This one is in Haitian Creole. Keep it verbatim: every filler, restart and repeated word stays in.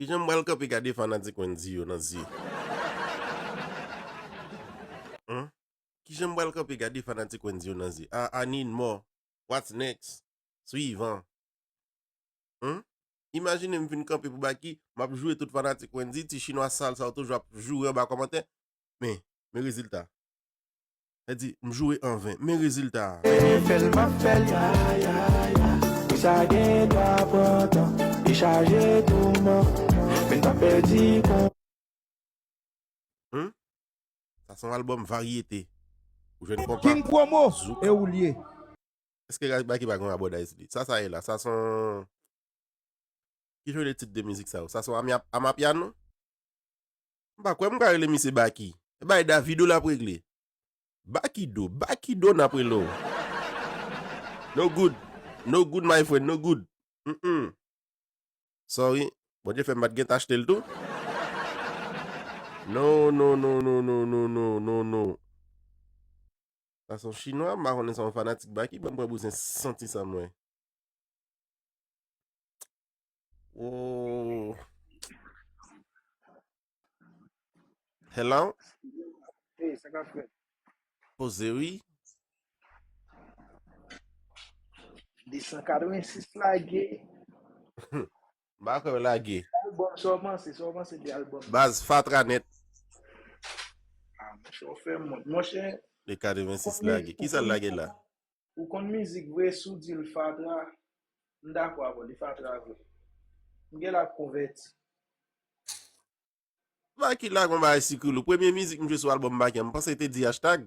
Kijan m pral kanpe gade fanatik Wendyy yo nan zye? Kijan m pral kanpe gade fanatik Wendyy yo nan zye? I need more. What's next? Swivan. Hmm? Imajine m vin kanpe pou Baky, m ap joure tout fanatik Wendyy, ti chinwa sal sa yo toujou ap joure anba kòmantè. Men, men rezilta. Sa di, m joure anven. Men rezilta. Fè l m ap fè l, ya, ya, ya. Wi, sa gen dwa pran tan. Li chaje touman. Men n p ap pèdi kon. Hmm? Sa se yon albòm varyete. Ou jwenn konpa. King Promo, e ou l ye. Èske Baky pa gen yon abòdaj sou li? Sa sa ye la? Sa se yon. Ki jan de tit de mizik sa yo? Sa se yon amya- amapiano? M pa kwè m ka rele misye Baky. E bay Davido l ap regle. Bakido, Bakido n ap rele w. No good. No good, my friend, no good. Mm-mm. Sorry. Bondye fè m pa t gen t achte l tou. No, no, no, no, no, no, no, no, no. Sa se yon chinwa, m pa konnen se yon fanatik Baky, ban m pran bouzen santi sa mwen. Oh. Hello? Hey, sa k ap fèt? Poze wi. De san katrevensis lage. M pa kwè w lage. Albòm, sa w panse? Sa w panse de albòm? Baz, fatra nèt. Ah, monchè, w fè m wont. Monchè, de katrevensis lage. Kisa l lage la? Ou konn mizik vre, si w di l fatra, m dakò avè w, li fatra vre. M gen la konvèti. Baky lage yon bagay sikrilou. Premye mizik m jwe sou albòm Baky an, m panse te di hashtag.